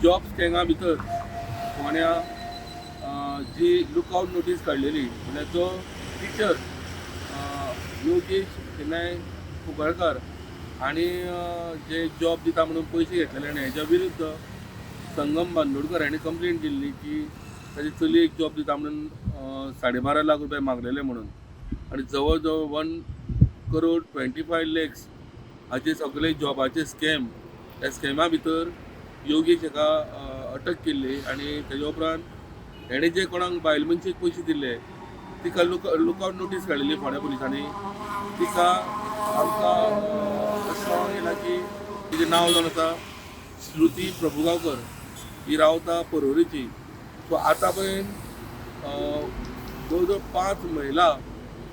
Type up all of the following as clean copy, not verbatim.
Job स्कॅमा भितर फोंड्या जी लुकआउट नोटीस काडलेली, म्हणल्यार जो टिचर योगेश शेनाय कुंकळकार हांणी जे जॉब दिता म्हणून पयशे घेतलेले आनी हेज्या विरुद्ध संगम बांदोडकर हांणी कंप्लेन केल्ली की ताजे चलयेक जॉब दिता म्हणून 12.5 लाख रुपया मागलेले म्हणून आनी जवळ जवळ 1 करोड 25 लॅक्स हाचे सगळे जॉबाचे स्कॅम, ह्या स्कॅमा भितर योगेश हाका अटक केल्ली. आनी तेज्या उपरांत हेणे जे कोणाक बायल मनशेक पयशे दिल्ले, तिका लुकआउट नोटीस काडलेली फोंड्या पुलिसांनी. तिका आमकां अशें कळोन येयलां की तिजें नांव जावन आसा श्रुती प्रभुगांवकर, ही रावता पर्वरीची. सो आतां पर्यंत जवळ जवळ पांच महिला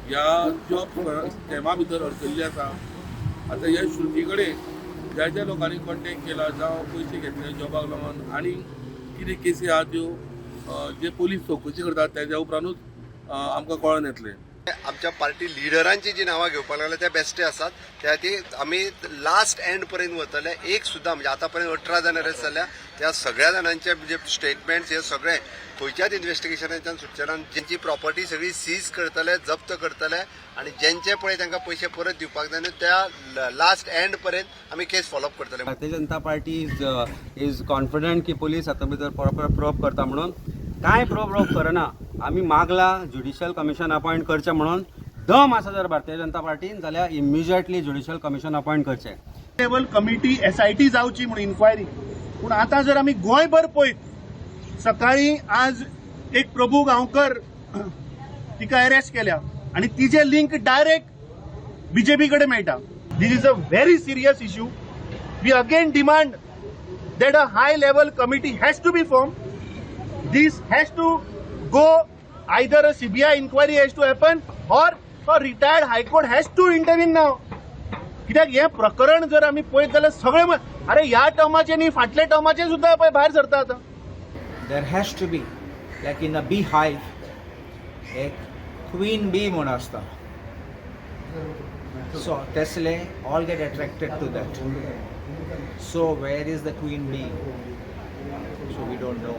ह्या जॉब स्कॅमा भितर अडकल्ली आसा. आतां ह्या श्रुती कडेन ज्या ज्या लोकांनी कॉन्टेक्ट केला जावं पयशे घेतले जॉबाक लागून आनी कितें केसी आहा त्यो जे पोलीस चवकशी करतात, तेज्या उपरांतूच आमकां कळोन येतलें. आमच्या पार्टी लिडरांची जी नांवां घेवपाक लागल्या, त्या बेश्टे आसात. त्या खातीर आमी लास्ट एंड पर्यंत वतले. एक सुद्दां, म्हणजे आतां पर्यंत 18 जाण अरेस्ट जाल्या, त्या सगळ्या जाणांचे म्हणजे स्टेटमेंट्स हे सगळे खंयच्याच इन्व्हेस्टिगेशनाच्यान सुटचे ना. जेंची प्रॉपर्टी सगळी सीज करतले, जप्त करतले आनी जेंचे पळय तांकां पयशे परत दिवपाक जाय न्हू, त्या लास्ट एंड पर्यंत आमी केस फॉलोअप करतले. Bharatiya Janata party is confident की पुलीस हातूंत भितर प्रॉपर प्रोब करता म्हणून. कांय प्रोब प्रोब करना. आमी मागला ज्युडिशियल कमिशन अपॉयंट करचें म्हणून. दम आसा जर भारतीय जनता पार्टीन जाल्यार इमिजिएटली ज्युडिशियल कमिशन अपॉयंट करचें. लेवल कमिटी, एसआयटी जावची म्हणून इन्क्वायरी. पूण आतां जर आमी गोंयभर पळयत, सकाळी आज एक प्रभू गांवकर तिका अरेस्ट केल्या आनी तिजे लिंक डायरेक्ट बीजेपी कडेन मेळटा. This is a very serious issue. We again demand that a high level committee has to be formed. This has to go, either a CBI inquiry has to happen or a retired High Court has to intervene now. कित्याक हें प्रकरण जर आमी पळयत जाल्यार सगळे अरे, ह्या टर्माचे न्ही, फाटल्या टर्माचे सुद्दां पळय भायर सरता आतां. There has to be, like in a beehive, एक queen bee म्हूण आसता. So तसले all get attracted to that. So where is the queen bee? So we don't know.